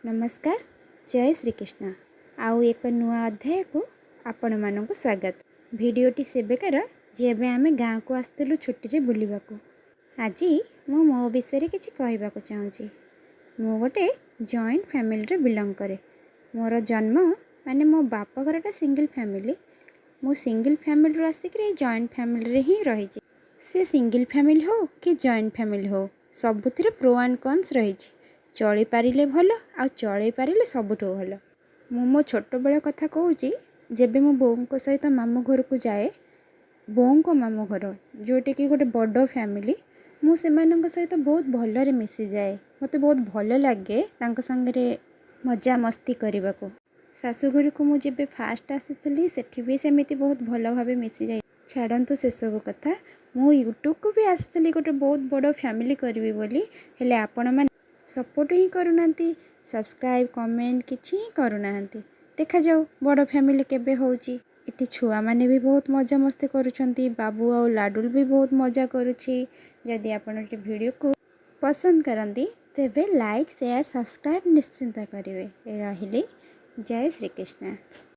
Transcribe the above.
ନମସ୍କାର, ଜୟ ଶ୍ରୀକୃଷ୍ଣ। ଆଉ ଏକ ନୂଆ ଅଧ୍ୟାୟକୁ ଆପଣମାନଙ୍କୁ ସ୍ୱାଗତ। ଭିଡ଼ିଓଟି ସେବେକାର, ଯେବେ ଆମେ ଗାଁକୁ ଆସିଥିଲୁ ଛୁଟିରେ ବୁଲିବାକୁ। ଆଜି ମୁଁ ମୋ ବିଷୟରେ କିଛି କହିବାକୁ ଚାହୁଁଛି। ମୁଁ ଗୋଟେ ଜଏଣ୍ଟ ଫ୍ୟାମିଲିରୁ ବିଲଙ୍ଗ କରେ। ମୋର ଜନ୍ମ, ମାନେ ମୋ ବାପ ଘରଟା ସିଙ୍ଗଲ୍ ଫ୍ୟାମିଲି। ମୁଁ ସିଙ୍ଗଲ୍ ଫ୍ୟାମିଲିରୁ ଆସିକିରି ଜଏଣ୍ଟ ଫ୍ୟାମିଲିରେ ହିଁ ରହିଛି। ସେ ସିଙ୍ଗଲ୍ ଫ୍ୟାମିଲି ହଉ କି ଜଏଣ୍ଟ ଫ୍ୟାମିଲି ହଉ, ସବୁଥିରେ ପ୍ରୋ ଆଣ୍ଡ କନ୍ସ ରହିଛି। ଚଳିପାରିଲେ ଭଲ, ଆଉ ଚଳେଇ ପାରିଲେ ସବୁଠୁ ଭଲ। ମୁଁ ମୋ ଛୋଟବେଳ କଥା କହୁଛି। ଯେବେ ମୁଁ ବୋଉଙ୍କ ସହିତ ମାମୁଁ ଘରକୁ ଯାଏ, ବୋଉଙ୍କ ମାମୁଁ ଘର ଯେଉଁଠିକି ଗୋଟେ ବଡ଼ ଫ୍ୟାମିଲି, ମୁଁ ସେମାନଙ୍କ ସହିତ ବହୁତ ଭଲରେ ମିଶିଯାଏ। ମୋତେ ବହୁତ ଭଲ ଲାଗେ ତାଙ୍କ ସାଙ୍ଗରେ ମଜାମସ୍ତି କରିବାକୁ। ଶାଶୁଘରକୁ ମୁଁ ଯେବେ ଫାଷ୍ଟ ଆସିଥିଲି, ସେଠି ବି ସେମିତି ବହୁତ ଭଲ ଭାବେ ମିଶିଯାଇ। ଛାଡ଼ନ୍ତୁ ସେସବୁ କଥା। ମୁଁ ୟୁଟ୍ୟୁବକୁ ବି ଆସିଥିଲି ଗୋଟେ ବହୁତ ବଡ଼ ଫ୍ୟାମିଲି କରିବି ବୋଲି, ହେଲେ ଆପଣମାନେ ସପୋର୍ଟ ହିଁ କରୁନାହାନ୍ତି। ସବସ୍କ୍ରାଇବ୍, କମେଣ୍ଟ କିଛି ହିଁ କରୁନାହାନ୍ତି। ଦେଖାଯାଉ ବଡ଼ ଫ୍ୟାମିଲି କେବେ ହେଉଛି। ଏଠି ଛୁଆମାନେ ବି ବହୁତ ମଜାମସ୍ତି କରୁଛନ୍ତି। ବାବୁ ଆଉ ଲାଡ଼ୁଲ ବି ବହୁତ ମଜା କରୁଛି। ଯଦି ଆପଣ ଏଠି ଭିଡ଼ିଓକୁ ପସନ୍ଦ କରନ୍ତି, ତେବେ ଲାଇକ୍, ସେୟାର, ସବସ୍କ୍ରାଇବ୍ ନିଶ୍ଚିନ୍ତ କରିବେ। ରହିଲି, ଜୟ ଶ୍ରୀକୃଷ୍ଣ।